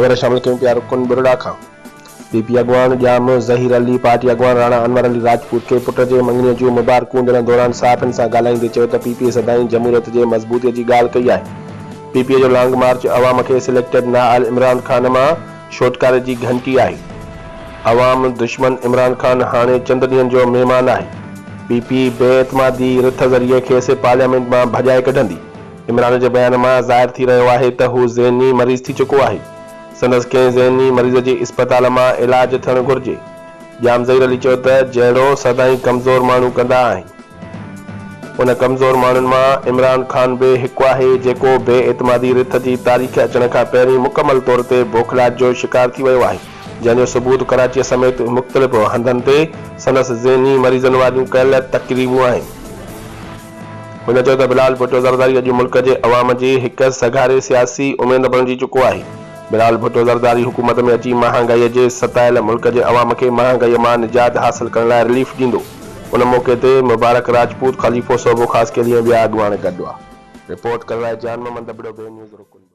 خبر شامل ڪيون پيا رڪن ٻرڙا کان پي پي اڳواڻ ڄام ظهير علي پارٽي اڳواڻ راڻا انور علي راجپوت کي پٽ جي مڱڻي جون مبارڪون ڏيڻ دوران صحافين سان ڳالهائيندي چيو ته پي پي سدائين جمهوريت جي مضبوطي جي ڳالهه ڪئي آهي پي پي جو لانگ مارچ عوام کي سليڪٽيڊ نااهل عمران خان مان ڇوٽڪاري جي گهنٽي آهي عوام دشمن عمران خان هاڻي چند ڏينهن جو مهمان آهي پي پي بي اعتمادي رٿ ذريعي کيس پارليامينٽ مان ڀڄائي ڪڍندي. عمران جي بيان مان ظاهر ٿي رهيو آهي ته هو ذهني مريض ٿي چڪو آهي، سندس ڪنهن ذهني مريض جي اسپتال مان علاج ٿيڻ گهرجي. ڄام ظهير علي چيو ته جهيڙو سدائين ڪمزور ماڻهو ڪندا آهن، ان ڪمزور ماڻهن مان عمران خان به هڪ آهي جيڪو بي اعتمادي رٿ جي تاريخ اچڻ کان پهرين مڪمل طور تي بوکلاهٽ جو شڪار ٿي ويو آهي، جنهن جو ثبوت ڪراچيء سميت مختلف هنڌن تي سندس ذهني مريضن واريون ڪيل تقريبون آهن. هن چيو ته بلاول ڀٽو زرداري اڄ ملڪ جي عوام جي هڪ سگهاري سياسي اميد بڻجي چڪو آهي. بلاول ڀٽو زرداري حڪومت ۾ اچي مهانگائي جي ستايل ملڪ جي عوام کي مهانگائي مان نجات حاصل ڪرڻ لاء رليف ڏيندو. ان موقعي تي مبارڪ راجپوت، خليفو صوبو خاصخيلي ۽ ٻيا اڳواڻ گڏ هئا. رپورٽ ڪرڻ لاء جان محمد ابڙو، بي نيوز، رڪن.